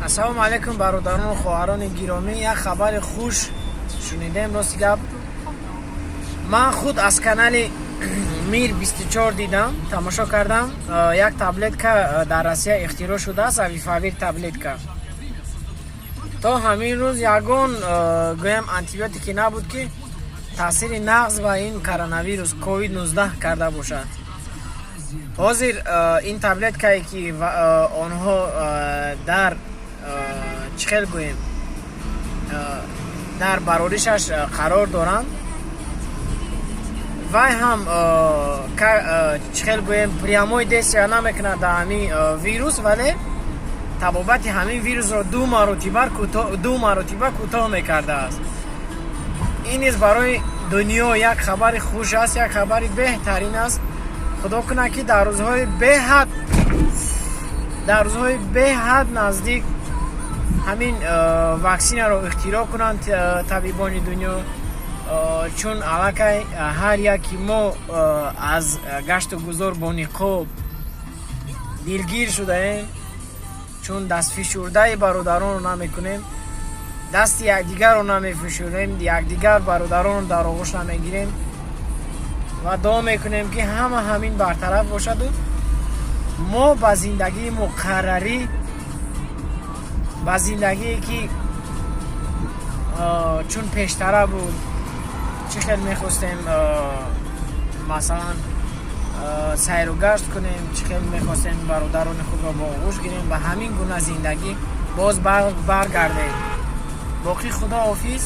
Ассалому алайкум, бародарону хоҳарони гиромӣ. Як хабари хуш шунидем. Рости гап, ман худ аз канали Мир 24 дидам, тамошо кардам. Як таблетка дар Россия ихтироъ шудааст, Авифавир таблетка. То ҳамин рӯз ягон, гӯям, антибиотике набуд, ки таъсири нағз ба ин коронавирус ковид 19 карда бошад. Ҳозир ин таблеткае, ки онҳо дар, чӣ хел гӯем, дар бароришаш қарор доранд, вай ҳам, чӣ хел гӯем, прямой действия намекунад дар ҳамин вирус, вале табобати ҳамин вирусро ду маротиба кӯтоҳ мекардааст. Ин низ барои дунё як хабари хуш аст, як хабари беҳтарин аст. Худо кунад, ки дар рӯзҳои беҳад наздик ҳамин ваксинаро ихтироъ кунанд табибони дунё, чун аллакай ҳар яки мо аз гашту гузор бо ниқоб дилгир шудаем, чун дастфишурдаи бародаронро намекунем, дасти якдигарро намефишурем, якдигар бародаронро дар оғӯш намегирем ва дуо мекунем, ки ҳама ҳамин бартараф бошаду мо ба зиндагии муқаррарӣ, ба зиндагие, ки чун пештара буд, чӣ хел мехостем, масалан, сайру гашт кунем, чӣ хел мехостем бародарони худро бо оғӯш гирем, ба ҳамин гуна зиндагӣ боз баргардем. Боқӣ худо ҳофиз.